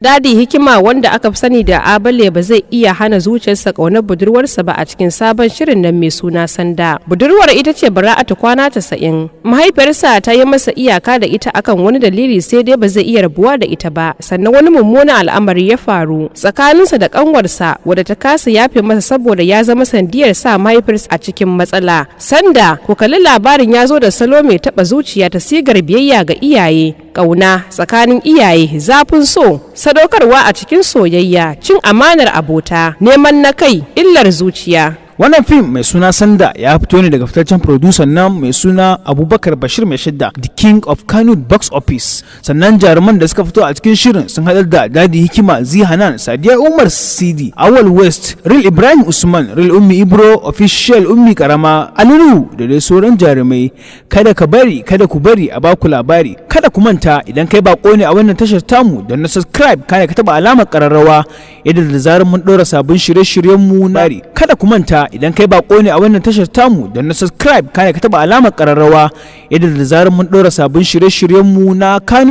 Dadi Hikima, wanda aka fi sani da Abale, ba zai iya hana zuciyarsa ƙaunar budurwarsa ba a cikin sabon shirin nan mai suna Sanda. Budurwar ita ce Bara'atu kwana 90. Mahaifiyarsa ta yi masa iyaka da ita akan wani dalili, sai dai ba zai iya rabuwa da ita ba. Sannan wani mummunan al'amari ya faru tsakaninsa da ƙanwarsa, wadda ta kasa yafe masa saboda ya zama sandiyar sa mahaifiyarsa a cikin matsala. Sanda, ku kalli labarin, ya zo da salo mai taɓa zuciya ta sigar biyayya ga iyaye, ƙauna tsakanin iyaye, zafin so, sadaukarwa a cikin soyayya, cin amanar abota, neman na kai, illar zuciya. Wannan fim mai suna Sanda ya fito ne daga fitaccen producer nan mai suna Abubakar Bashir Mai Shidda, the King of Kano Box Office. Sannan jaruman da suka fito a cikin shirin sun haɗar da Dadi Hikima, Zihanan, Sadiya Umar Sidi, Awal West, Real Ibrahim Usman, Real Ummi Ibro, Official Ummi Karama, Alinu da dai sauran jarumai. Kada ka bari, kada ku bari a baku labari. Kada ku manta, idan kai bako ne a wannan tashar tamu, don na subscribe, kana ka taba alamar kararrawa, yadda da zarar mun ɗora sabbin shirye-shiryen mu na bari. Kada ku manta, idan kai bako ne a wannan tashar tamu, don na subscribe, kana ka taba alamar kararrawa, yadda da zarar mun ɗora sabbin shirye-shiryen mu na Kano.